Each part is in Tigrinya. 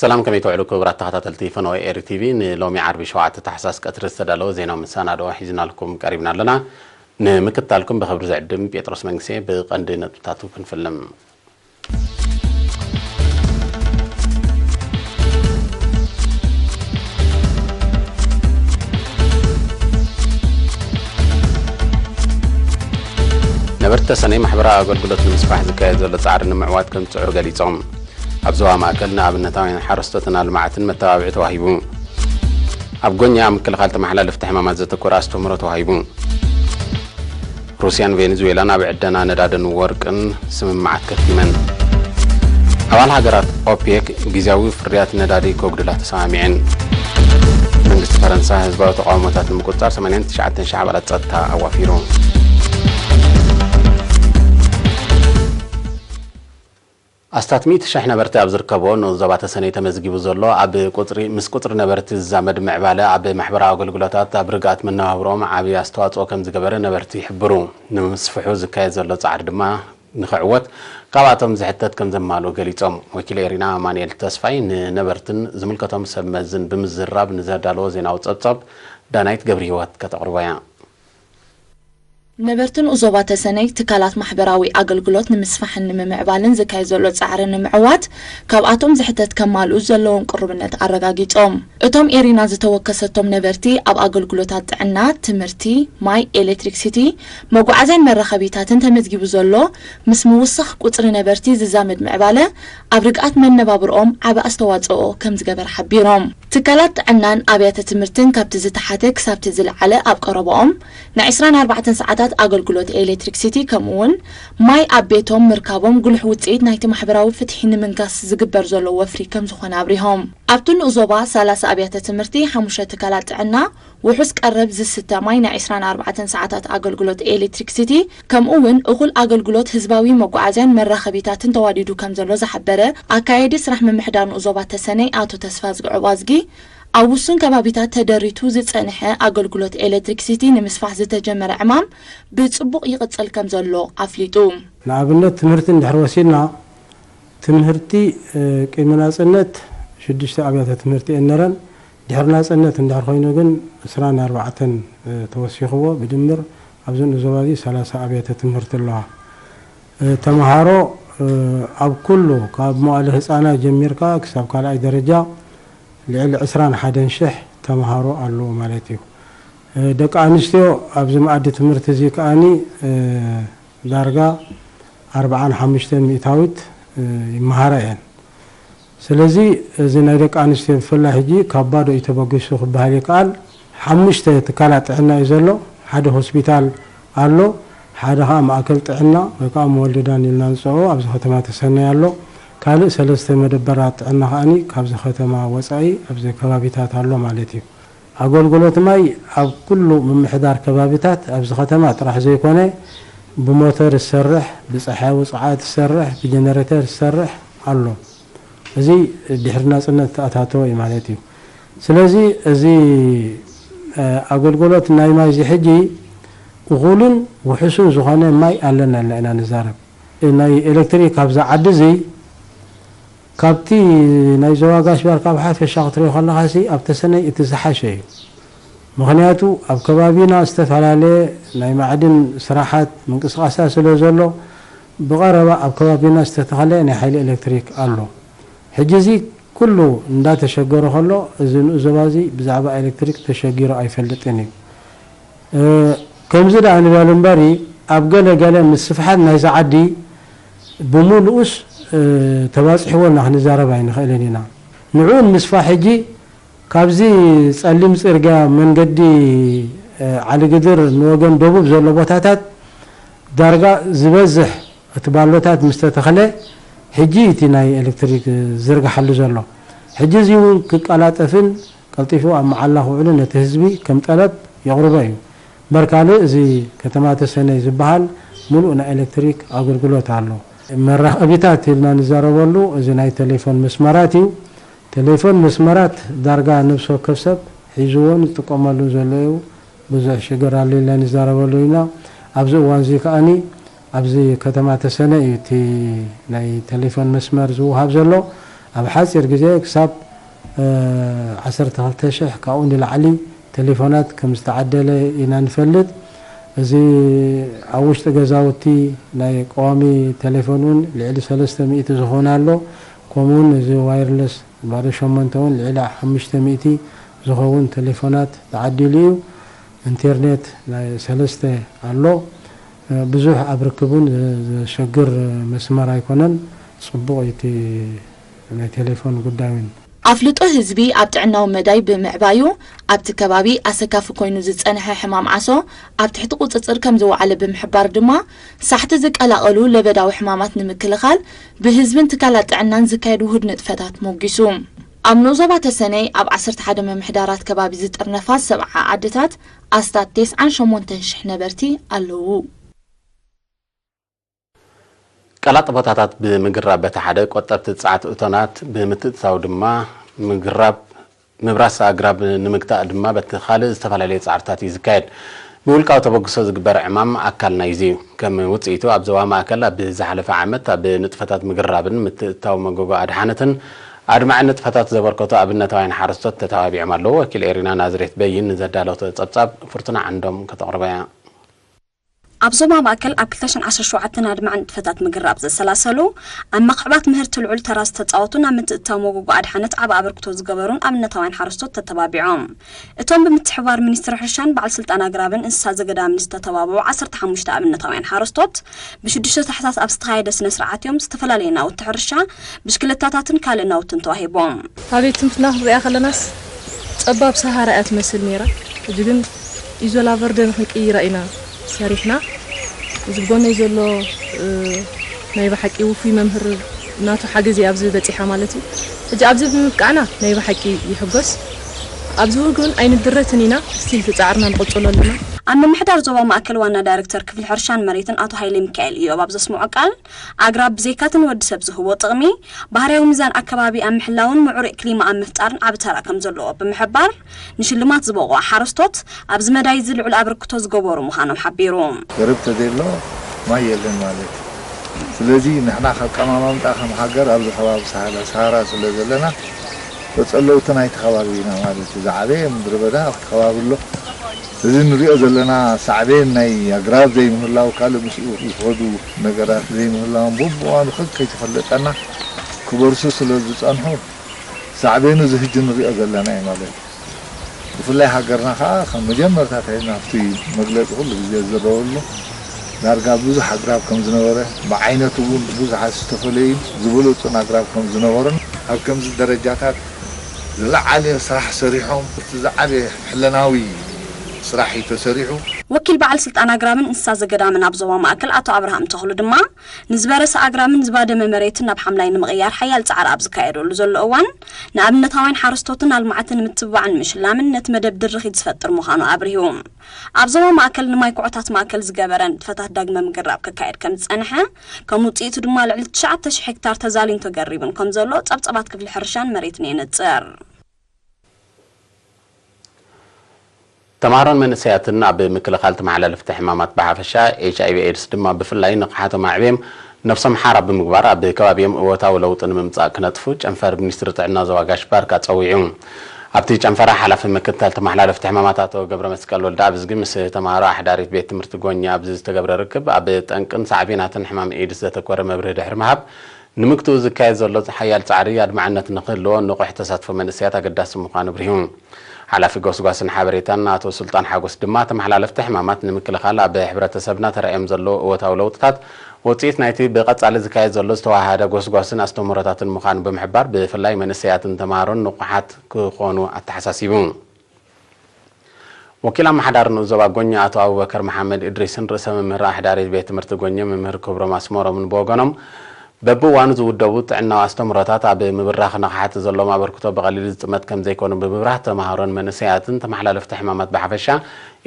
ሰላም፣ ከመይ ትውዕሉ ክቡራት ተኸታተልቲ ፈነወ ኤሪ ቲቪ? ንሎሚ ዓርቢ ሸውዓተ ታሕሳስ ቀትሪ ዝተዳለወ ዜናዊ መሰናድኦ ሒዝናልኩም ቀሪብና ኣለና። ንምክትታልኩም ብኽብሪ ዝዕድም ጴጥሮስ መንግስቴ። ብቐንዲ ነጥብታቱ ክንፍልም። ነበርቲ ተሰነይ ማሕበራዊ ኣገልግሎት ንምስፋሕ ዝካየድ ዘሎ ጻዕሪ ንምዕዋት ከም ዝጽዕሩ ገሊጾም። ኣብ ዞባ ማእከል ንኣብነታውያን ሓረስቶትን ልምዓትን መተባብዒ ተዋሂቡ። ኣብ ጎኛ ኣብ ምክልኻል ተመሓላለፍቲ ሕማማት ዘተኮረ ኣስተምህሮ ተዋሂቡ። ሩስያን ቬኔዙዌላን ኣብ ዕደና ነዳድን ወርቅን ስምምዓት ከቲመን። ኣባል ሃገራት ኦፔክ ግዝያዊ ፍርያት ነዳዲ ከጉድላ ተሰማሚዐን። መንግስቲ ፈረንሳ ህዝባዊ ተቃውሞታት ንምቁጽጻር ሰማንያን ትሽዓተን ሽሕ ኣባላት ጸጥታ ኣዋፊሩ። ኣስታት ሚእቲ ሽሕ ነበርቲ ኣብ ዝርከቦ ንኡስ ዞባ ተሰነይ ተመዝጊቡ ዘሎ፣ ኣብ ቁጽሪ፣ ምስ ቁጽሪ ነበርቲ ዝዛመድ ምዕባለ ኣብ ማሕበራዊ ኣገልግሎታት ኣብ ርግኣት መነባብሮኦም ዓቢ ኣስተዋጽኦ ከም ዝገበረ ነበርቲ ይሕብሩ። ንምስፍሑ ዝካየድ ዘሎ ጻዕሪ ድማ ንኽዕወት ካብኣቶም ዝሕተት ከም ዘማልኡ ገሊጾም። ወኪል ኤሪና ኣማኑኤል ተስፋይ ንነበርትን ዝምልከቶም ሰብ መዝን ብምዝራብ ንዘዳለዎ ዜናዊ ጸብጻብ ዳናይት ገብረህይወት ከተቕርቦ እያ። ነበርትን ኡዞባ ተሰነይ ትካላት ማሕበራዊ ኣገልግሎት ንምስፋሕን ንምምዕባልን ዝካየድ ዘሎ ጻዕሪ ንምዕዋት ካብኣቶም ዝሕተት ከማልኡ ዘለዎም ቅሩብነት ኣረጋጊጾም። እቶም ኤሪና ዝተወከሰቶም ነበርቲ ኣብ ኣገልግሎታት ጥዕና፣ ትምህርቲ፣ ማይ፣ ኤሌክትሪክሲቲ፣ መጓዓዝያን መራኸቢታትን ተመዝጊቡ ዘሎ ምስ ምውሳኽ ቁጽሪ ነበርቲ ዝዛመድ ምዕባለ ኣብ ርግኣት መነባብርኦም ዓቢ ኣስተዋጽኦ ከም ዝገበር ሓቢሮም። ትካላት ጥዕናን ኣብያተ ትምህርትን ካብቲ ዝተሓተ ክሳብቲ ዝለዓለ ኣብ ቀረባኦም ናይ ዕስራን ኣርባዕተን ሰዓታት ኣገልግሎት ኤሌክትሪክሲቲ ከምኡውን ማይ ኣብ ቤቶም ምርካቦም ጉሉሕ ውጽኢት ናይቲ ማሕበራዊ ፍትሒ ንምንጋስ ዝግበር ዘሎ ወፍሪ ከም ዝኾነ ኣብሪሆም። ኣብቲ ንኡስ ዞባ ሰላሳ ኣብያተ ትምህርቲ፣ ሓሙሽተ ትካላት ጥዕና፣ ውሑስ ቀረብ ዝስተ ማይ፣ ናይ ዕስራን ኣርባዕተን ሰዓታት ኣገልግሎት ኤሌክትሪክሲቲ ከምኡ እውን እኹል ኣገልግሎት ህዝባዊ መጓዓዝያን መራኸቢታትን ተዋዲዱ ከም ዘሎ ዝሓበረ ኣካየዲ ስራሕ ምምሕዳር ንኡስ ዞባ ተሰነይ ኣቶ ተስፋዝጊ ዑባዝጊ፣ ኣብ ውሱን ከባቢታት ተደሪቱ ዝጸንሐ ኣገልግሎት ኤሌክትሪክሲቲ ንምስፋሕ ዝተጀመረ ዕማም ብጽቡቕ ይቕጽል ከም ዘሎ ኣፍሊጡ። ንኣብነት ትምህርቲ እንድሕር ወሲድና፣ ትምህርቲ፣ እ፣ ቅድሚ ናጽነት ሽዱሽተ ኣብያተ ትምህርቲ እየን ነረን። ድሕሪ ናጽነት እንድሕር ኮይኑ ግን ዕስራን ኣርባዕተን፣ እ፣ ተወሲኽዎ። ብድምር ኣብዚ ንኡስ ዞባ እዚ ሰላሳ ኣብያተ ትምህርቲ ኣለዋ። እ፣ ተምሃሮ፣ እ፣ ኣብ ኩሉ ካብ መዋእለ ህጻናት ጀሚርካ ክሳብ ካልኣይ ደረጃ ልዕሊ ዕስራን ሓደን ሽሕ ተምሃሮ ኣለዉ ማለት እዩ። እ፣ ደቂ ኣንስትዮ ኣብዚ መኣዲ ትምህርቲ እዚ ከኣኒ፣ እ፣ ዳርጋ ኣርብዓን ሓሙሽተን ሚእታዊት፣ እ፣ ይመሃራ እየን። ስለዚ እዚ ናይ ደቂ ኣንስትዮ ብፍላይ ሕጂ ካብ ባዶ እዩ ተበጊሱ ክበሃል ይከኣል። ሓሙሽተ ትካላት ጥዕና እዩ ዘሎ። ሓደ ሆስፒታል ኣሎ፣ ሓደ ኸኣ ማእከል ጥዕና ወይ ከኣ መወልዳን ኢልና ንጽውዖ ኣብዚ ከተማ ተሰነይ ኣሎ። ካልእ ሰለስተ መደበራት ጥዕና ከኣኒ ካብዚ ከተማ ወጻኢ ኣብዚ ከባቢታት ኣሎ ማለት እዩ። ኣገልግሎት ማይ ኣብ ኩሉ ምምሕዳር ከባቢታት ኣብዚ ከተማ ጥራሕ ዘይኮነ ብሞተር ዝሰርሕ፣ ብጸሓያዊ ጸዓት ዝሰርሕ፣ ብጀነሬተር ዝሰርሕ ኣሎ። እዚ ድሕሪ ናጽነት ተኣታተወ እዩ ማለት እዩ። ስለዚ እዚ፣ እ፣ ኣገልግሎት ናይ ማይ እዚ ሕጂ እኹልን ውሑስን ዝኾነ ማይ ኣለና ኢልና ኢና ንዛረብ። ናይ ኤሌክትሪክ ኣብዛ ዓዲ እዚ ካብቲ ናይ ዞባ ጋሽ ባርካ ብሓፈሻ ክትሪኦ ከለኻሲ ኣብ ተሰነይ እቲ ዝሓሸ እዩ። ምኽንያቱ ኣብ ከባቢና ዝተፈላለየ ናይ ማዕድን ስራሓት ምንቅስቃሳት ስለ ዘሎ ብቐረባ ኣብ ከባቢና ዝተተኸለ ናይ ሓይሊ ኤሌክትሪክ ኣሎ። ሕጂ እዚ ኩሉ እንዳተሸገረ ከሎ እዚ ንኡስ ዞባ እዚ ብዛዕባ ኤሌክትሪክ ተሸጊሩ ኣይፈልጥን እዩ። እ፣ ከምዚ ደኣ ንበል እምበሪ ኣብ ገለ ገለ ምስፍሓት ናይዚ ዓዲ ብምሉኡስ፣ እ፣ ተባጺሕዎ ኢልና ክንዛረብ ኣይንኽእልን ኢና። ንዕኡ ንምስፋሕ ሕጂ ካብዚ ጸሊም ጽርግያ መንገዲ፣ እ፣ ዓሊግድር ንወገን ደቡብ ዘሎ ቦታታት ዳርጋ ዝበዝሕ እቲ ባሎታት ምስ ተተኽለ፣ ሕጂ እቲ ናይ ኤሌክትሪክ ዝርግሓሉ ዘሎ። ሕጂ እዚ እውን ክቀላጠፍን ቀልጢፉ ኣብ መዓላ ክውዕልን ነቲ ህዝቢ ከም ጠለብ የቕርቦ እዩ። እምበር ካልእ እዚ ከተማ ተሰነይ ዝበሃል ምሉእ ናይ ኤሌክትሪክ ኣገልግሎት ኣሎ። መራኸቢታት ኢልና ንዛረበሉ እዚ ናይ ቴሌፎን መስመራት እዩ። ቴሌፎን መስመራት ዳርጋ ነብሲ ወከፍ ሰብ ሒዝዎን ዝጥቀመሉን ዘሎ እዩ። ብዙሕ ሽግር ኣሎ ኢልና ንዛረበሉ ኢና። ኣብዚ እዋን እዚ ከኣኒ ኣብዚ ከተማ ተሰነ እዩ እቲ ናይ ቴሌፎን መስመር ዝወሃብ ዘሎ። ኣብ ሓፂር ግዜ ክሳብ ዓሰርተ ክልተ ሽሕ ካብኡ ንላዕሊ ቴሌፎናት ከም ዝተዓደለ ኢና ንፈልጥ። እዚ ኣብ ውሽጢ ገዛውቲ ናይ ቀዋሚ ቴሌፎን እውን ልዕሊ ሰለስተ ሚእቲ ዝኾን ኣሎ። ከምኡውን እዚ ዋይርለስ ባዶ ሸሞንተ እውን ልዕሊ ሓሙሽተ ሚእቲ ዝኸውን ቴሌፎናት ተዓዲሉ እዩ። ኢንተርኔት ናይ ሰለስተ ኣሎ። ብዙሕ ኣብ ርክቡን ዘሸግር መስመር ኣይኮነን። ፅቡቕ እቲ ናይ ቴሌፎን ጉዳይ እውን። ኣፍልጦ ህዝቢ ኣብ ጥዕናዊ መዳይ ብምዕባዩ ኣብቲ ከባቢ ኣሰካፊ ኮይኑ ዝፀንሐ ሕማም ዓሶ ኣብ ትሕቲ ቁፅፅር ከም ዝወዓለ ብምሕባር ድማ ሳሕቲ ዝቀላቐሉ ለበዳዊ ሕማማት ንምክልኻል ብህዝብን ትካላት ጥዕናን ዝካየድ ውሁድ ንጥፈታት ሞጊሱ። ኣብ ንኡስ ዞባ ተሰነይ ኣብ ዓሰርተ ሓደ ምምሕዳራት ከባቢ ዝጥርነፋ ሰብዓ ዓድታት ኣስታት ተስዓን ሸሞንተን ሽሕ ነበርቲ ኣለዉ። ቀላጥ ቦታታት ብምግራብ በቲ ሓደ ቆጠብቲ ጸዓት እቶናት ብምትእትታው ድማ ምግራብ ምብራስ ኣግራብ ንምግታእ ድማ በቲ ካልእ ዝተፈላለየ ጻዕርታት እዩ ዝካየድ። ብውልቃዊ ተበግሶ ዝግበር ዕማም ኣካል ናይዚ እዩ። ከም ውጽኢቱ ኣብ ዞባ ማእከል ኣብ ዝሓለፈ ዓመት ኣብ ንጥፈታት ምግራብን ምትእትታው መጎጎ ኣድሓነትን ኣድማዒ ንጥፈታት ዘበርከቱ ኣብነታውያን ሓረስቶት ተተባቢዖም ኣለዉ። ወኪል ኤሪና ናዝሬት በይን ንዘዳለወቶ ጸብጻብ ፍርቱና ዓንዶም ከተቕርቦ እያ። ኣብ ዞባ ማእከል ኣብ ክልተ ሽሕን ዓሰርተ ሸውዓተን ኣድማዒ ንጥፈታት ምግራብ ዘሰላሰሉ፣ ኣብ ምኽዕባት ምህርቲ ልዑል ተራ ዝተጻወቱን ኣብ ምትእትታው መጎጎ ኣድሓነት ዓቢ ኣበርክቶ ዝገበሩን ኣብነታውያን ሓረስቶት ተተባቢዖም። እቶም ብምትሕብባር ሚኒስትሪ ሕርሻን በዓል ስልጣን ኣግራብን እንስሳ ዘገዳምን ዝተተባብዑ ዓሰርተ ሓሙሽተ ኣብነታውያን ሓረስቶት፣ ብሽዱሽተ ታሕሳስ ኣብ ዝተኻየደ ስነ ስርዓት እዮም ዝተፈላለየ ናውቲ ሕርሻ፣ ብሽክለታታትን ካልእ ናውትን ተዋሂቦም። ኣብ ቤት ትምህርትና ክንሪኣ ከለናስ ጸባብ ሰሃራ እያ ትመስል ነይራ። ሕጂ ግን ኢዞላ ቨርደን ክንቅይራ ኢና ሰሪሕና። እዚ ብጎነይ ዘሎ ናይ ብሓቂ ውፉይ መምህር ናቱ ሓገዝ እያ ኣብዚ በጺሓ ማለት እዩ። ሕጂ ኣብዚ ብምብቃዕና ናይ ብሓቂ ይሕጎስ። ኣብዚ እውን ኣይንድረትን ኢና፣ ስቲል ተጻዕርና ንቕጽሎ ኣለና። ኣብ ምምሕዳር ዞባ ማእከል ዋና ዳይረክተር ክፍሊ ሕርሻን መሬትን ኣቶ ሃይለ ሚካኤል ኢዮብ ኣብ ዘስምዖ ቃል፣ ኣግራብ ብዘይካ'ቲ ንወዲ ሰብ ዝህቦ ጥቕሚ፣ ባህርያዊ ሚዛን ኣከባቢ ኣብ ምሕላውን ምዕሩይ ክሊማ ኣብ ምፍጣርን ዓቢ ተራ ከም ዘለዎ ብምሕባር፣ ንሽልማት ዝበቕዑ ሓረስቶት ኣብዚ መዳይ እዚ ልዑል ኣበርክቶ ዝገበሩ ምዃኖም ሓቢሩ። ገረብ ተዘየሎ ማይ የለን ማለት እዩ። ስለዚ ንሕና ካብ ቀማማምጣ ከም ሃገር ኣብዚ ከባቢ ሳህላ ሰሃራ ስለ ዘለና ተጸለውቲ ናይቲ ከባቢ ኢና ማለት እዩ። ዝዓበየ ምድረ በዳ ኣብቲ ከባቢ ኣሎ። እዚ ንሪኦ ዘለና ሳዕቤን ናይ ኣግራብ ዘይምህላው ካልእ ምስኡ ዝኸዱ ነገራት ዘይምህላዎም በብእዋኑ ከከይተፈለጠና ክበርሱ ስለ ዝጸንሑ ሳዕቤኑ እዚ ሕጂ ንሪኦ ዘለና እዩ ማለት እዩ። ብፍላይ ሃገርና ከኣ ካብ መጀመርታ ኣትሒዝና ኣብቲ መግለጺ ኩሉ ግዜ ዝዝረበሉ ዳርጋ ብዙሕ ኣግራብ ከም ዝነበረ ብዓይነቱ እውን ብዙሓት ዝተፈለዩ ዝበለጹን ኣግራብ ከም ዝነበሩን ኣብ ከምዚ ደረጃታት ዝለዓለ ስራሕ ሰሪሖም እቲ ዝዓበየ ሕለናዊ ስራሕ እዩ ተሰሪሑ። ወኪል በዓል ስልጣን ኣግራብን እንስሳ ዘገዳምን ኣብ ዞባ ማእከል ኣቶ ኣብርሃም ተኽሉ ድማ ንዝበረሰ ኣግራብን ዝባደመ መሬትን ናብ ሓምላይ ንምቕያር ሓያል ጻዕሪ ኣብ ዝካየደሉ ዘሎ እዋን ንኣብነታውያን ሓረስቶትን ኣልማዕትን ንምትብባዕን ምሽላምን ነቲ መደብ ድርኺት ዝፈጥር ምዃኑ ኣብሪሁ። ኣብ ዞባ ማእከል ንማይ ኩዖታት ማእከል ዝገበረ ንጥፈታት ዳግመ ምግራብ ክካየድ ከም ዝጸንሐ፣ ከም ውጽኢቱ ድማ ልዕሊ ትሽዓተ ሽሕ ሄክታር ተዛልዩን ተገሪቡን ከም ዘሎ ጸብጸባት ክፍሊ ሕርሻን መሬትን የነጽር። ተማሃሮን መንእሰያትን ኣብ ምክልኻል ተመሓላለፍቲ ሕማማት ብሓፈሻ፣ ኤች ኣይ ቪ ኤድስ ድማ ብፍላይ ንቕሓቶም ኣዕብዮም ነብሶም ሓራ ብምግባር ኣብ ከባቢኦም እወታዊ ለውጢ ንምምጻእ ክነጥፉ ጨንፈር ሚኒስትሪ ጥዕና ዞባ ጋሽ ባርካ ጸዊዑ። ኣብቲ ጨንፈራ ሓላፊ ምክትታል ተመሓላለፍቲ ሕማማት ኣቶ ገብረመስቀል ወልደኣብዝጊ ምስ ተማሃሮ ኣሕዳሪት ቤት ትምህርቲ ጎኛ ኣብ ዝተገብረ ርክብ ኣብ ጠንቅን ሳዕቤናትን ሕማም ኤድስ ዘተኮረ መብርሂ ድሕሪ ምሃብ ንምግትኡ ዝካየድ ዘሎ ሓያል ጻዕሪ ኣድማዕነት ንኽህልዎ ንቑሕ ተሳትፎ መንእሰያት ኣገዳሲ ምዃኑ ኣብሪሁ። ሓላፊ ጎስጓስን ሓበሬታን ኣቶ ሱልጣን ሓጎስ ድማ ተመሓላለፍቲ ሕማማት ንምክልኻል ኣብ ሕብረተሰብና ተራእዮም ዘለዉ እወታዊ ለውጥታት ውፅኢት ናይቲ ብቐፃሊ ዝካየድ ዘሎ ዝተወሃሃደ ጎስጓስን ኣስተምህሮታትን ምዃኑ ብምሕባር ብፍላይ መንእሰያትን ተምሃሮን ንቑሓት ክኾኑ ኣተሓሳሲቡ። ወኪል ኣመሓዳሪ ንኡስ ዞባ ጎኛ ኣቶ ኣቡበከር መሓመድ እድሪስን ርእሰ መምህር ኣሕዳሪ ቤት ትምህርቲ ጎኛ መምህር ክብሮም ኣስመሮምን ብወገኖም በብእዋኑ ዝውደቡ ጥዕናዊ ኣስተምህሮታት ኣብ ምብራኽ ንቕሓት ዘለዎም ኣበርክቶ ብቐሊሉ ዝጥመት ከምዘይኮኑ ብምብራህ ተምሃሮን መንእሰያትን ተመሓላለፍቲ ሕማማት ብሓፈሻ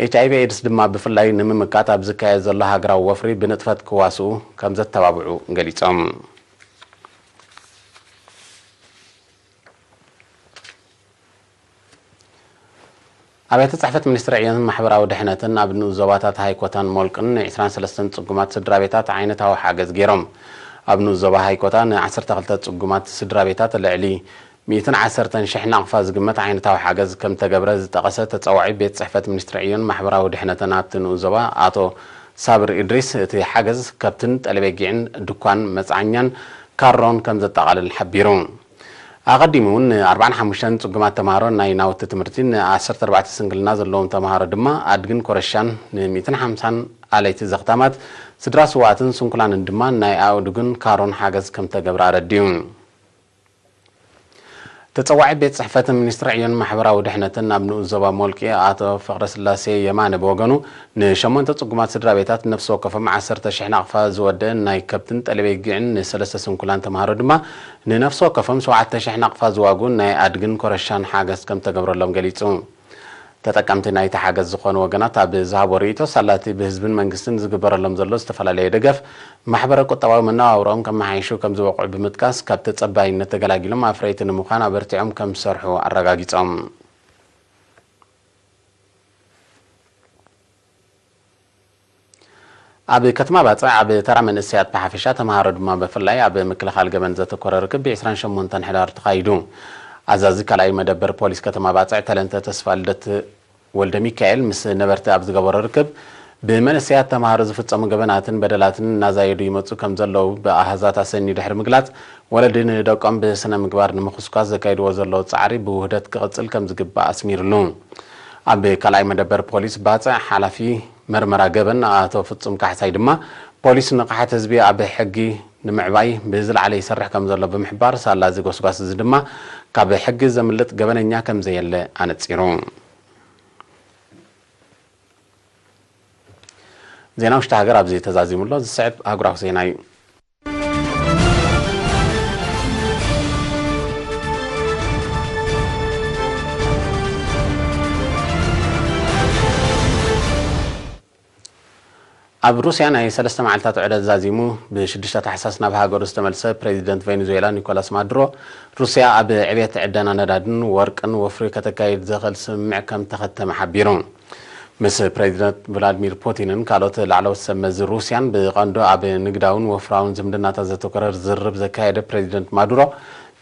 ኤች ኣይ ቪ ኤድስ ድማ ብፍላይ ንምምካት ኣብ ዝካየድ ዘሎ ሃገራዊ ወፍሪ ብንጥፈት ክዋስኡ ከምዘተባብዑ ገሊፆም። ኣብያተ ፅሕፈት ሚኒስትሪ ዕዮን ማሕበራዊ ድሕነትን ኣብ ንኡስ ዞባታት ሃይኮታን ሞልቅን ን ዕስራን ሰለስተን ፅጉማት ስድራ ቤታት ዓይነታዊ ሓገዝ ገይሮም። ኣብ ንኡስ ዞባ ሃይኮታ ን12 ጽጉማት ስድራ ቤታት ልዕሊ ሚእትን ዓሰርተን ሽሕ ናቕፋ ዝግመት ዓይነታዊ ሓገዝ ከም ተገብረ ዝጠቐሰ ተጸዋዒ ቤት ጽሕፈት ሚኒስትሪ ዕዮን ማሕበራዊ ድሕነትን ኣብቲ ንኡስ ዞባ ኣቶ ሳብር ኢድሪስ፣ እቲ ሓገዝ ከብትን ጠለቤጊዕን ድኳን መጽዓኛን ካሮን ከም ዘጠቓልል ሓቢሩ። ኣቐዲሙ እውን ን45 ጽጉማት ተምሃሮ ናይ ናውቲ ትምህርቲ፣ ን14 ስንክልና ዘለዎም ተምሃሮ ድማ ኣድግን ኮረሻን፣ ን150 ኣለይቲ ዘኽታማት ስድራ ስውኣትን ስንኩላንን ድማ ናይ ኣእዱግን ካሮን ሓገዝ ከም ተገብረ ኣረዲኡ። ተጸዋዒ ቤት ጽሕፈት ሚኒስትሪ ዕዮን ማሕበራዊ ድሕነትን ኣብ ንኡስ ዞባ ሞልቂ ኣቶ ፍቕረስላሴ የማነ ብወገኑ፣ ንሸሞንተ ጽጉማት ስድራ ቤታት ነፍሲ ወከፎም ዓሰርተ ሽሕ ናቕፋ ዝወደአን ናይ ከብትን ጠለቤጊዕን፣ ንሰለስተ ስንኩላን ተምሃሮ ድማ ንነፍሲ ወከፎም ሸውዓተ ሽሕ ናቕፋ ዝዋግኡን ናይ ኣድግን ኮረሻን ሓገዝ ከም ተገብረሎም ገሊጹ። ተጠቀምቲ ናይቲ ሓገዝ ዝኾኑ ወገናት ኣብ ዝሃቦ ርእይቶ፣ ሳላቲ ብህዝብን መንግስትን ዝግበረሎም ዘሎ ዝተፈላለየ ደገፍ ማሕበረ ቁጠባዊ መነባብሮኦም ከመሓይሹ ከም ዝበቕዑ ብምጥቃስ፣ ካብ ተጸባይነት ተገላጊሎም ኣፍረይቲ ንምዃን ኣበርቲዖም ከም ዝሰርሑ ኣረጋጊጾም። ኣብ ከተማ ባጽዕ ኣብ ተራ መንእሰያት ብሓፈሻ፣ ተምሃሮ ድማ ብፍላይ ኣብ ምክልኻል ገበን ዘተኮረ ርክብ ብ28 ሕዳር ተኻይዱ። ኣዛዚ ካልኣይ መደበር ፖሊስ ከተማ ባጽዕ ተለንተ ተስፋ ልደት ወልደ ሚካኤል ምስ ነበርቲ ኣብ ዝገበሮ ርክብ፣ ብመንእሰያት ተምሃሮ ዝፍጸሙ ገበናትን በደላትን እናዛየዱ ይመጹ ከም ዘለዉ ብኣሃዛት ኣሰንዩ ድሕሪ ምግላጽ፣ ወለዲ ንደቆም ብስነ ምግባር ንምኹስኳስ ዘካይድዎ ዘለዉ ጻዕሪ ብውህደት ክቕጽል ከም ዝግባእ ኣስሚርሉ። ኣብ ካልኣይ መደበር ፖሊስ ባጽዕ ሓላፊ መርመራ ገበን ኣቶ ፍጹም ካሕሳይ ድማ፣ ፖሊስ ንቕሓት ህዝቢ ኣብ ሕጊ ንምዕባይ ብዝለዓለ ይሰርሕ ከም ዘሎ ብምሕባር፣ ሳላ እዚ ጎስጓስ እዚ ድማ ካብ ሕጊ ዘምልጥ ገበነኛ ከም ዘየለ ኣነጺሩ። ዜና ውሽጢ ሃገር ኣብዚ ተዛዚሙ ኣሎ። ዝስዕብ ኣህጉራዊ ዜና እዩ። ኣብ ሩስያ ናይ ሰለስተ መዓልታት ዑደት ዛዚሙ፣ ብ6 ታሕሳስ ናብ ሃገሩ ዝተመልሰ ፕሬዚደንት ቬኔዙዌላ ኒኮላስ ማዱሮ፣ ሩስያ ኣብ ዕብየት ዕደና ነዳድን ወርቅን ወፍሪ ከተካይድ ዘኽእል ስምምዕ ከም ተኸተመ ሓቢሩ። ምስ ፕሬዚደንት ቭላድሚር ፑቲንን ካልኦት ላዕለዎት ሰብ መዚ ሩስያን ብቐንዱ ኣብ ንግዳውን ወፍራውን ዝምድናታት ዘተኮረ ዝርርብ ዘካየደ ፕሬዚደንት ማዱሮ፣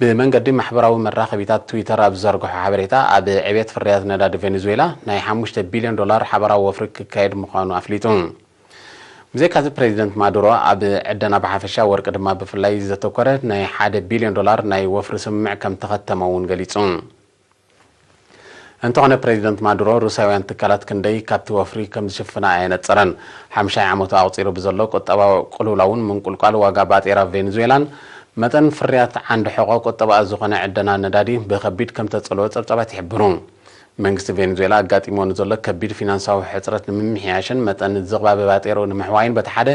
ብመንገዲ ማሕበራዊ መራኸቢታት ትዊተር ኣብ ዝዘርግሖ ሓበሬታ፣ ኣብ ዕብየት ፍርያት ነዳዲ ቬኔዙዌላ ናይ ሓሙሽተ ቢልዮን ዶላር ሓበራዊ ወፍሪ ክካየድ ምዃኑ ኣፍሊጡ። ብዘይካዚ ፕሬዚደንት ማዱሮ ኣብ ዕደና ብሓፈሻ ወርቂ ድማ ብፍላይ ዘተኮረ ናይ ሓደ ቢልዮን ዶላር ናይ ወፍሪ ስምምዕ ከም ተኸተመ እውን ገሊጹ። እንተኾነ ፕሬዚደንት ማዱሮ ሩስያውያን ትካላት ክንደይ ካብቲ ወፍሪ ከም ዝሽፍና ኣየነጸረን። ሓምሻይ ዓመቱ ኣቑጺሩ ብዘሎ ቁጠባዊ ቅልውላውን ምንቁልቋል ዋጋ ባጤራ ቬኔዙዌላን መጠን ፍርያት ዓንዲ ሕቖ ቁጠባኣ ዝኾነ ዕደና ነዳዲ ብኸቢድ ከም ተጸልወ ጸብጻባት ይሕብሩ። መንግስቲ ቬኔዙዌላ ኣጋጢምዎ ንዘሎ ከቢድ ፊናንሳዊ ሕጽረት ንምምሕያሽን መጠን ዝቕባበ ባጤርኡ ንምሕዋይን በቲ ሓደ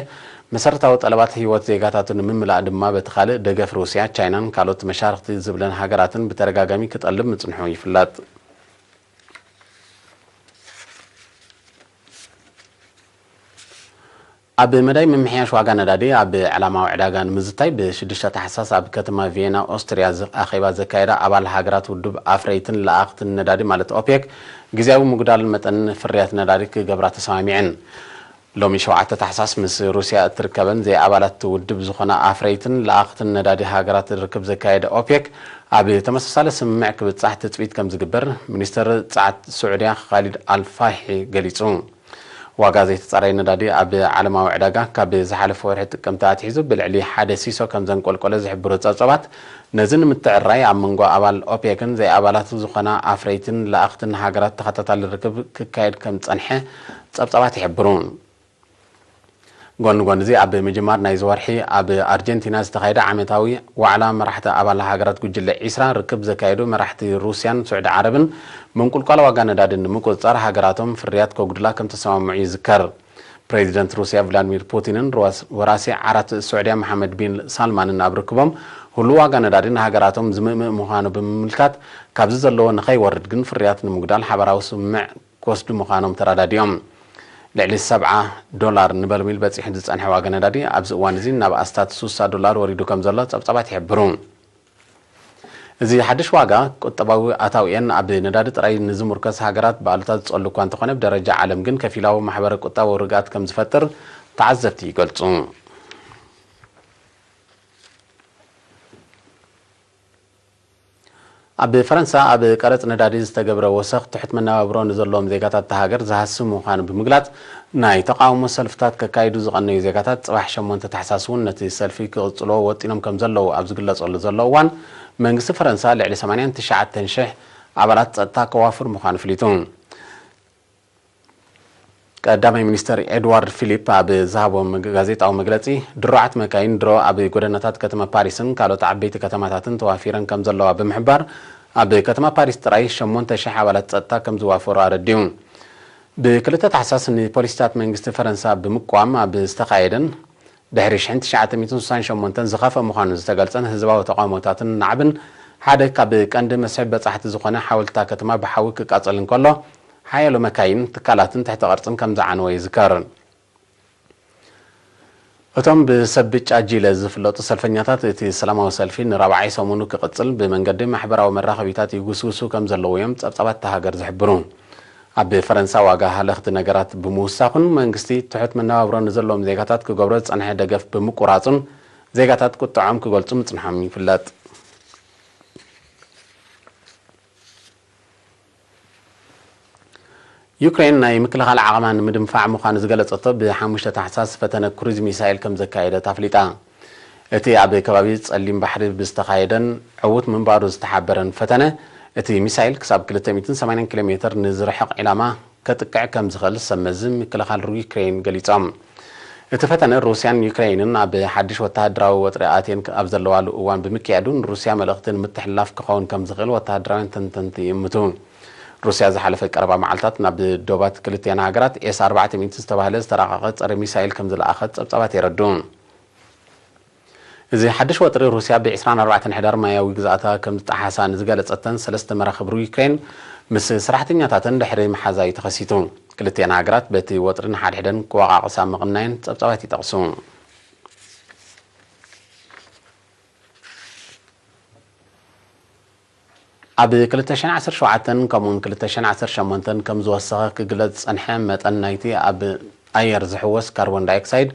መሰረታዊ ጠለባት ህይወት ዜጋታቱ ንምምላእ ድማ በቲ ካልእ ደገፍ ሩስያ፣ ቻይናን ካልኦት መሻርኽቲ ዝብለን ሃገራትን ብተደጋጋሚ ክጠልብ ምጽንሑ ይፍለጥ። ኣብ መዳይ ምምሕያሽ ዋጋ ነዳዲ ኣብ ዕላማዊ ዕዳጋ ንምዝታይ ብ6 ታሕሳስ ኣብ ከተማ ቪየና ኦስትርያ ዝ-፣ ኣኼባ ዘካየዳ ኣባል ሃገራት ውድብ ኣፍረይትን ለኣኽትን ነዳዲ ማለት ኦፔክ ግዝያዊ ምጉዳል መጠን ፍርያት ነዳዲ ክገብራ ተሰማሚዐን። ሎሚ ሸውዓተ ታሕሳስ ምስ ሩስያ እትርከበን ዘይኣባላት ውድብ ዝኾና ኣፍረይትን ለኣኽትን ነዳዲ ሃገራት ርክብ ዘካየደ ኦፔክ ኣብ ተመሳሳሊ ስምምዕ ክብጻሕ ትጽቢት ከም ዝግበር ሚኒስተር ጸዓት ስዑድያ ኻሊድ ኣልፋሒ ገሊጹ። ዋጋ ዘይተጻረየ ነዳዲ ኣብ ዓለማዊ ዕዳጋ ካብ ዝሓለፈ ወርሒ ጥቅምቲ ኣትሒዙ ብልዕሊ ሓደ ሲሶ ከም ዘንቆልቆለ ዝሕብሩ ጸብጻባት፣ ነዚ ንምትዕራይ ኣብ መንጎ ኣባል ኦፔክን ዘይኣባላት ዝኾና ኣፍረይትን ለኣኽትን ሃገራት ተኸታታሊ ርክብ ክካየድ ከም ዝጸንሐ ጸብጻባት ይሕብሩ። ጎኒ ጎኒ እዚ፣ ኣብ ምጅማር ናይዚ ወርሒ ኣብ ኣርጀንቲና ዝተኻየደ ዓመታዊ ዋዕላ መራሕቲ ኣባል ሃገራት ጉጅለ ዒስራ ርክብ ዘካየዱ መራሕቲ ሩስያን ስዑዲ ዓረብን፣ ምንቁልቋል ዋጋ ነዳዲ ንምቁጽጻር ሃገራቶም ፍርያት ከጉድላ ከም ተሰማምዑ ይዝከር። ፕሬዚደንት ሩስያ ቭላድሚር ፑቲንን ሩዋስ-፣ ወራሲ ዓራት ስዑድያ መሓመድ ቢን ሳልማንን ኣብ ርክቦም፣ ህሉው ዋጋ ነዳዲ ንሃገራቶም ዝምእምእ ምዃኑ ብምምልካት፣ ካብዚ ዘለዎ ንኸይወርድ ግን ፍርያት ንምጉዳል ሓባራዊ ስምምዕ ክወስዱ ምዃኖም ተረዳዲኦም። ልዕሊ ሰብዓ ዶላር ንበርሚል በጺሑ ዝጸንሐ ዋጋ ነዳዲ፣ ኣብዚ እዋን እዚ ናብ ኣስታት ስሳ ዶላር ወሪዱ ከም ዘሎ ጸብጻባት ይሕብሩ። እዚ ሓድሽ ዋጋ፣ ቁጠባዊ ኣታዊኤን ኣብ ነዳዲ ጥራይ ንዝምርኮስ ሃገራት ብኣሉታ ዝጸሉ እኳ እንተኾነ፣ ብደረጃ ዓለም ግን ከፊላዊ ማሕበረ ቁጠባዊ ርግኣት ከም ዝፈጥር ተዓዘብቲ ይገልጹ። ኣብ ፈረንሳ ኣብ ቀረጽ ነዳዲ ዝተገብረ ወሰኽ ትሑት መነባብሮ ንዘለዎም ዜጋታት እታ ሃገር ዝሃስብ ምዃኑ ብምግላጽ፣ ናይ ተቓውሞ ሰልፍታት ከካይዱ ዝቐነዩ ዜጋታት ጽባሕ ሸሞንተ ታሕሳስ እውን ነቲ ሰልፊ ክቕጽልዎ ወጢኖም ከም ዘለዉ ኣብ ዝግለጸሉ ዘሎ እዋን፣ መንግስቲ ፈረንሳ ልዕሊ ሰማንያን ትሽዓተን ሽሕ ኣባላት ጸጥታ ከዋፍር ምዃኑ ኣፍሊጡ። ቀዳማይ ሚኒስተር ኤድዋርድ ፊሊፕ ኣብ ዝሃቦ መግ-፣ ጋዜጣዊ መግለጺ፣ ድሩዓት መካይን ድሮ ኣብ ጎደናታት ከተማ ፓሪስን ካልኦት ዓበይቲ ከተማታትን ተዋፊረን ከም ዘለዋ ብምሕባር፣ ኣብ ከተማ ፓሪስ ጥራይ ሸሞንተ ሽሕ ኣባላት ጸጥታ ከም ዝዋፈሩ ኣረዲኡ። ብክልተ ታሕሳስ ንፖሊሲታት መንግስቲ ፈረንሳ ብምቅዋም ኣብ ዝተኻየደን ድሕሪ ሽሕን ትሽዓተ ሚእትን ስሳን ሸሞንተን ዝኸፍአ ምዃኑ ዝተገልጸን ህዝባዊ ተቓውሞታትን ናዕብን ሓደ ካብ ቀንዲ መስሕብ በጻሕቲ ዝኾነ ሓወልትታ ከተማ ብሓዊ ክቃጸል እንከሎ፣ ሓያሎ መካይን፣ ትካላትን ትሕተ ቅርጽን ከም ዝዓነወ ይዝከር። እቶም ብሰብ ብጫ ጂለ ዝፍለጡ ሰልፈኛታት፣ እቲ ሰላማዊ ሰልፊ ንራብዓይ ሰሙኑ ክቕጽል ብመንገዲ ማሕበራዊ መራኸቢታት ይጉስጉሱ ከም ዘለዉ እዮም ጸብጻባት እታ ሃገር ዝሕብሩ። ኣብ ፈረንሳ ዋጋ ሃለኽቲ ነገራት ብምውሳኹን መንግስቲ ትሑት መነባብሮ ንዘለዎም ዜጋታት ክገብሮ ዝጸንሐ ደገፍ ብምቁራጹን ዜጋታት ቁጥዖም ክገልጹ ምጽንሖም ይፍለጥ። ዩክሬን ናይ ምክልኻል ዓቕማ ንምድንፋዕ ምዃኑ ዝገለጸቶ ብሓሙሽተ ታሕሳስ ፈተነ ክሩዝ ሚሳይል ከም ዘካየደት ኣፍሊጣ። እቲ ኣብ ከባቢ ጸሊም ባሕሪ ብዝተኻየደን ዕዉት ምንባሩ ዝተሓበረን ፈተነ፣ እቲ ሚሳይል ክሳብ ክልተ ሚእትን ሰማንያን ኪሎ ሜተር ንዝርሕቕ ዒላማ ከጥቅዕ ከም ዝኽእል ሰብ መዚ ምክልኻል ዩክሬን ገሊጾም። እቲ ፈተነ ሩስያን ዩክሬንን ኣብ ሓድሽ ወተሃደራዊ ወጥሪ ኣትየን ኣብ ዘለዋሉ እዋን ብምክያዱ፣ ንሩስያ መልእኽቲ ንምትሕልላፍ ክኸውን ከም ዝኽእል ወተሃደራውያን ተንተንቲ ይእምቱ። ሩስያ ዝሓለፈ ቀረባ መዓልታት ናብ ዶባት ክልቲኣን ሃገራት ኤስ ኣርባዕተ ሚእቲ ዝተባህለ ዝተራቐቐ ጸረ ሚሳይል ከም ዝለኣኸት ጸብጻባት የረድኡ። እዚ ሓድሽ ወጥሪ፣ ሩስያ ብ ዕስራን ኣርባዕተን ሕዳር ማያዊ ግዝኣታ ከም ዝጠሓሳ ንዝገለጸተን ሰለስተ መራኽብ ዩክሬን ምስ ሰራሕተኛታተን ድሕሪ ምሓዛ እዩ ተኸሲቱ። ክልቲኣን ሃገራት በቲ ወጥሪ ንሓድሕደን ክወቓቕሳ ምቕናየን ጸብጻባት ይጠቕሱ። ኣብ ክልተ ሽሕን ዓሰርተ ሸውዓተን ከምኡውን ክልተ ሽሕን ዓሰርተ ሸሞንተን ከም ዝወሰኸ ክግለጽ ዝጸንሐ መጠን ናይቲ ኣብ ኣየር ዝሕወስ ካርቦን ዳይኦክሳይድ፣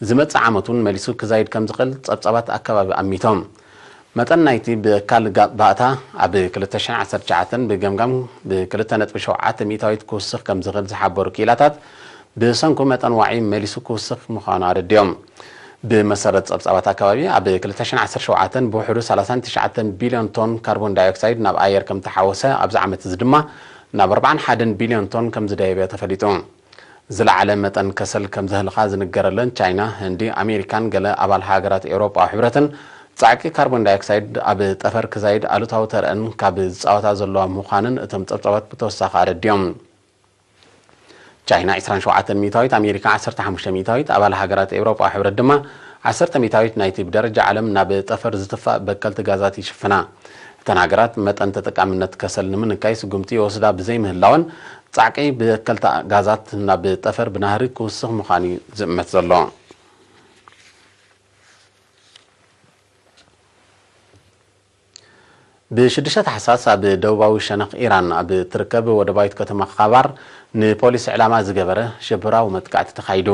ዝመጽእ ዓመት እውን መሊሱ ክዛይድ ከም ዝኽእል ጸብጻባት ኣከባቢ ኣሚቶም። መጠን ናይቲ ብኣካል ጋ-፣ ባእታ ኣብ ክልተ ሽሕን ዓሰርተ ትሽዓተን ብገምጋም ብክልተ ነጥቢ ሸውዓተ ሚእታዊት ክውስኽ ከም ዝኽእል ዝሓበሩ ክኢላታት፣ ብሰንኩ መጠን ዋዒ መሊሱ ክውስኽ ምዃኑ ኣረዲኦም። ብመሰረት ጸብጻባት ኣከባቢ፣ ኣብ ክልተ ሽሕን ዓሰርተ ሸውዓተን ብውሕዱ ሰላሳን ትሽዓተን ቢልዮን ቶን ካርቦን ዳይኦክሳይድ ናብ ኣየር ከም ተሓወሰ፣ ኣብዚ ዓመት እዚ ድማ ናብ ኣርባዓን ሓደን ቢልዮን ቶን ከም ዝደየበ ተፈሊጡ። ዝለዓለ መጠን ከሰል ከም ዘህልኻ ዝንገረለን ቻይና፣ ህንዲ፣ ኣሜሪካን ገለ ኣባል ሃገራት ኤውሮጳዊ ሕብረትን፣ ጻዕቂ ካርቦን ዳይኦክሳይድ ኣብ ጠፈር ክዛይድ ኣሉታዊ ተረአን ካብ ዝጻወታ ዘለዋ ምዃንን እቶም ጸብጻባት ብተወሳኺ ኣረዲኦም። ቻይና ዕስራን ሸውዓተን ሚእታዊት፣ ኣሜሪካ ዓሰርተ ሓሙሽተ ሚእታዊት፣ ኣባል ሃገራት ኤውሮጳዊ ሕብረት ድማ ዓሰርተ ሚእታዊት ናይቲ ብደረጃ ዓለም ናብ ጠፈር ዝትፋእ በከልቲ ጋዛት ይሽፍና። እተን ሃገራት መጠን ተጠቃምነት ከሰል ንምንካይ ስጉምቲ ይወስዳ ብዘይምህላወን፣ ጻዕቂ በከልቲ ጋዛት ናብ ጠፈር ብናህሪ ክውስኽ ምዃኑ እዩ ዝእመት ዘሎ። ብሽዱሽተ ታሕሳስ ኣብ ደቡባዊ ሸነኽ ኢራን ኣብ ትርከብ ወደባዊት ከተማ ካባር ንፖሊስ ዕላማ ዝገበረ ሽብራዊ መጥቃዕቲ ተኻይዱ።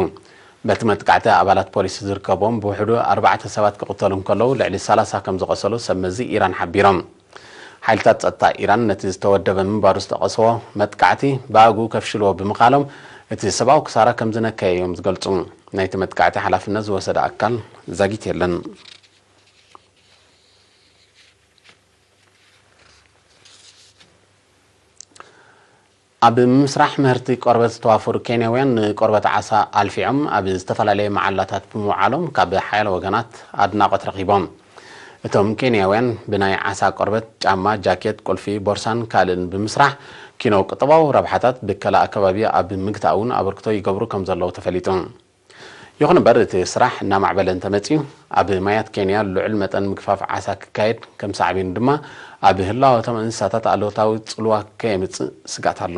በቲ መጥቃዕቲ ኣባላት ፖሊስ ዝርከቦም ብውሕዱ ኣርባዕተ ሰባት ክቕተሉ እንከለዉ፣ ልዕሊ ሰላሳ ከም ዝቖሰሉ ሰብ መዚ ኢራን ሓቢሮም። ሓይልታት ጸጥታ ኢራን ነቲ ዝተወደበ ምንባሩ ዝጠቐስዎ መጥቃዕቲ ብኣግኡ ከፍሽልዎ ብምኻሎም፣ እቲ ሰብኣዊ ክሳራ ከም ዝነከየ እዮም ዝገልጹ። ናይቲ መጥቃዕቲ ሓላፍነት ዝወሰደ ኣካል ዛጊት የለን። ኣብ ምስራሕ ምህርቲ ቆርበት ዝተዋፈሩ ኬንያውያን ንቆርበት ዓሳ ኣልፊዖም ኣብ ዝተፈላለየ መዓላታት ብምውዓሎም ካብ ሓያሎ ወገናት ኣድናቖት ረኺቦም። እቶም ኬንያውያን ብናይ ዓሳ ቆርበት ጫማ፣ ጃኬት፣ ቁልፊ፣ ቦርሳን ካልእን ብምስራሕ ኪኖ ቁጠባዊ ረብሓታት ብከላ ኣከባቢ ኣብ ምግታእ እውን ኣበርክቶ ይገብሩ ከም ዘለዉ ተፈሊጡ። ይኹን እምበር፣ እቲ ስራሕ እናማዕበለ እንተመጺኡ፣ ኣብ ማያት ኬንያ ልዑል መጠን ምግፋፍ ዓሳ ክካየድ ከም ሳዕቤኑ ድማ፣ ኣብ ህላወ እቶም እንስሳታት ኣሉታዊ ጽልዋ ከየምጽእ ስግኣት ኣሎ።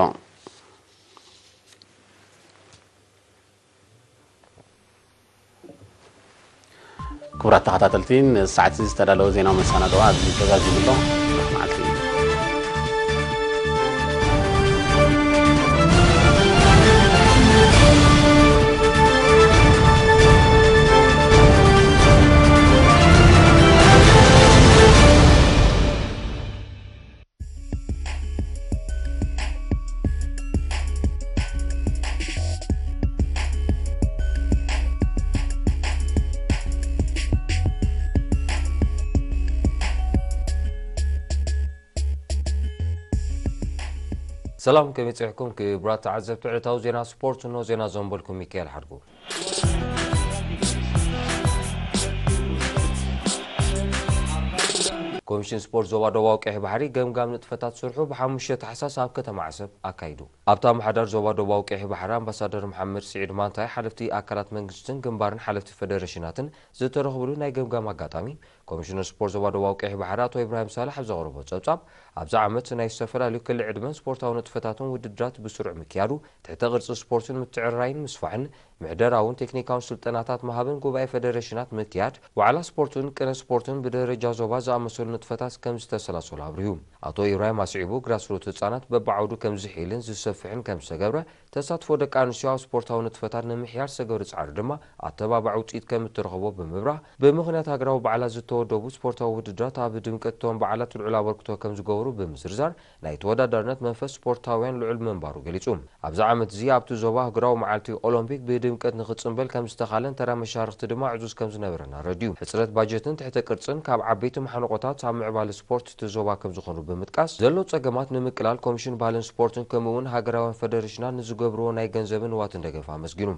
ክቡራት ተኸታተልቲ፣ ንሰዓት እዚ ዝተዳለወ ዜናዊ መሰናድኦ ኣብዚ ተዛዚሙ ኣሎ። መዓልቲ እዩ። ሰላም፣ ከመይ ጸኒሕኩም ክቡራት ተዓዘብቲ ዕለታዊ ዜና ስፖርት? እነሆ ዜና ዘንበልኩም ሚካኤል ሓድጉ። ኮሚሽን ስፖርት ዞባ ደቡባዊ ቀይሕ ባሕሪ ገምጋም ንጥፈታት ስርሑ ብሓሙሽተ ታሕሳስ ኣብ ከተማ ዓሰብ ኣካይዱ። ኣብታ ኣመሓዳሪ ዞባ ደቡባዊ ቀይሕ ባሕሪ ኣምባሳደር መሓመድ ስዒድ ማንታይ፣ ሓለፍቲ ኣካላት መንግስትን ግንባርን ሓለፍቲ ፌደሬሽናትን ዝተረኽብሉ ናይ ገምጋም ኣጋጣሚ፣ ኮሚሽነር ስፖርት ዞባ ደቡባዊ ቀይሕ ባሕሪ ኣቶ ኢብራሂም ሳልሕ ኣብ ዘቕረቦ ጸብጻብ፣ ኣብዚ ዓመት ናይ ዝተፈላለዩ ክሊ ዕድመን ስፖርታዊ ንጥፈታትን ውድድራት ብስሩዕ ምክያዱ፣ ትሕተ ቅርጺ ስፖርትን ምትዕርራይን ምስፋሕን፣ ምሕደራውን ቴክኒካውን ስልጠናታት ምሃብን ጉባኤ ፌደሬሽናት ምክያድ፣ ዋዕላ ስፖርትን ቅነ ስፖርትን ብደረጃ ዞባ ዝኣመሰሉ ንጥፈታት ከም ዝተሰላሰሉ ኣብሪሁ። ኣቶ ኢብራሂም ኣስዒቡ፣ ግራስሩት ህጻናት በብዓውዱ ከም ዝሕይልን ዝሰፍሕን ከም ዝተገብረ፣ ተሳትፎ ደቂ ኣንስትዮ ኣብ ስፖርታዊ ንጥፈታት ንምሕያል ዝተገብረ ጻዕሪ ድማ ኣተባባዒ ውጽኢት ከም እትረኽቦ ብምብራህ፣ ብምኽንያት ሃገራዊ በዓላት ዝተወደቡ ስፖርታዊ ውድድራት ኣብ ድምቀት እቶም በዓላት ልዑል ኣበርክቶ ከም ዝገብሩ ብምዝርዛር፣ ናይ ተወዳዳርነት መንፈስ ስፖርታውያን ልዑል ምንባሩ ገሊጹ። ኣብዚ ዓመት እዚ ኣብቲ ዞባ ኣህጉራዊ መዓልቲ ኦሎምፒክ ብድምቀት ንኽጽንበል ከም ዝተኻለን ተራ መሻርኽቲ ድማ ዕዙዝ ከም ዝነበረን ኣረድዩ። ሕጽረት ባጀትን ትሕተ ቅርጽን ካብ ዓበይቲ ማሕንቖታት ኣብ ምዕባለ ስፖርት እቲ ዞባ ከም ዝኾኑ ብምጥቃስ፣ ዘሎ ጸገማት ንምቅላል ኮሚሽን ባህልን ስፖርትን ከምኡ እውን ሃገራውያን ፌደሬሽናት ንዝገብርዎ ናይ ገንዘብን ንዋትን ደገፍ ኣመስጊኑ።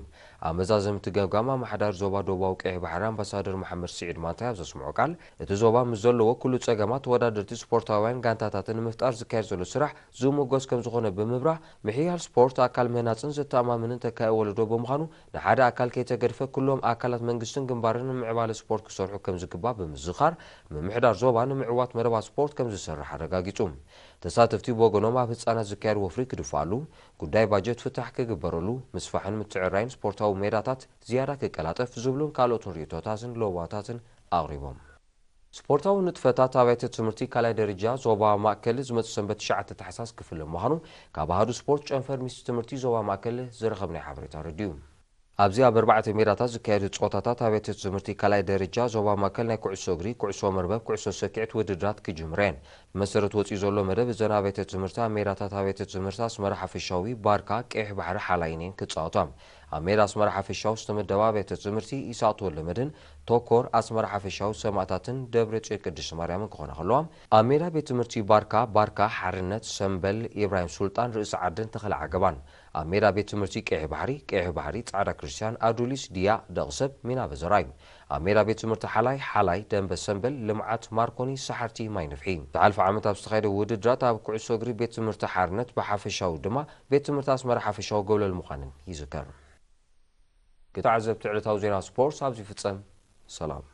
ኣብ መዛዘምቲ ገምጋም ኣመሓዳሪ ዞባ ደቡባዊ ቀይሕ ባሕሪ ኣምባሳደር መሓመድ ስዒድ ማንታይ ኣብ ዘስምዖ ቃል፣ እቲ ዞባ ምስ ዘለዎ ኩሉ ጸገማት ተወዳደርቲ ስፖርታውያን ጋንታታትን ንምፍጣር ዝካየድ ዘሎ ስራሕ ዝምጎስ ከም ዝኾነ ብምብራህ፣ ምሕያል ስፖርት ኣካል ምህናጽን ዘተኣማምንን ተካኢ ወለዶ ብምዃኑ፣ ንሓደ ኣካል ከይተገድፈ ኩሎም ኣካላት መንግስትን ግንባርን ንምዕባለ ስፖርት ክሰርሑ ከም ዝግባእ ብምዝኻር፣ ምምሕዳር ዞባ ንምዕዋት መደባት ስፖርት ከም ዝሰርሕ ኣረጋጊጹ። ተሳተፍቲ ብወገኖም ኣብ ህጻናት ዝካየድ ወፍሪ ክድፋኣሉ፣ ጉዳይ ባጀት ፍታሕ ክግበረሉ፣ ምስፋሕን ምትዕራይን ስፖርታዊ ሜዳታት ዝያዳ ክቀላጠፍ ዝብሉን ካልኦትን ርእይቶታትን ለዋታትን ኣቕሪቦም። ስፖርታዊ ንጥፈታት ኣብያተ ትምህርቲ ካልኣይ ደረጃ ዞባ ማእከል ዝመጽእ ሰንበት ትሽዓተ ታሕሳስ ክፍለ ምዃኑ ካብ ኣሃዱ ስፖርት ጨንፈር ሚኒስትሪ ትምህርቲ ዞባ ማእከል ዝረኸብናዮ ሓበሬታ ኣረዲኡ። ኣብዚ ኣብ ኣርባዕተ ሜዳታት ዝካየዱ ጸወታታት ኣብያተ ትምህርቲ ካልኣይ ደረጃ ዞባ ማእከል ናይ ኩዕሶ እግሪ፣ ኩዕሶ መርበብ፣ ኩዕሶ ሰኪዕት ውድድራት ክጅምራ እየን። ብመሰረት ወጺኡ ዘሎ መደብ እዘን ኣብያተ ትምህርቲ ኣብ ሜዳታት ኣብያተ ትምህርቲ ኣስመራ ሓፈሻዊ፣ ባርካ፣ ቀይሕ ባሕሪ ሓላይን እየን ክጻወታ። ኣብ ሜዳ ኣስመራ ሓፈሻዊ ዝተመደባ ኣብያተ ትምህርቲ ኢሳቅ ተወልደመድህን፣ ቶኮር፣ ኣስመራ ሓፈሻዊ፣ ሰማእታትን ደብረጽዮን ቅድስቲ ማርያምን ክኾና ከለዋ፣ ኣብ ሜዳ ቤት ትምህርቲ ባርካ፣ ባርካ፣ ሓርነት፣ ሰምበል፣ ኢብራሂም ሱልጣን፣ ርእሲ ዓድን ተኽለ ዓገባን። ኣብ ሜዳ ቤት ትምህርቲ ቀይሕ ባሕሪ፣ ቀይሕ ባሕሪ፣ ጻዕዳ ክርስቲያን፣ ኣዱሊስ፣ ድያ፣ ደቕሰብ፣ ሚና በዘራ እዩ። ኣብ ሜዳ ቤት ትምህርቲ ሓላይ፣ ሓላይ፣ ደንበ ሰምበል፣ ልምዓት፣ ማርኮኒ፣ ሰሓርቲ፣ ማይ ነፍሒ። ዝሓለፈ ዓመት ኣብ ዝተኻየደ ውድድራት ኣብ ኩዕሶ እግሪ ቤት ትምህርቲ ሓርነት ብሓፈሻዊ ድማ ቤት ትምህርቲ ኣስመራ ሓፈሻዊ ጎብለል ምዃንን ይዝከር። ክተዓዘብቲ ዕለታዊ ዜና ስፖርት ኣብዚ ይፍጸም። ሰላም።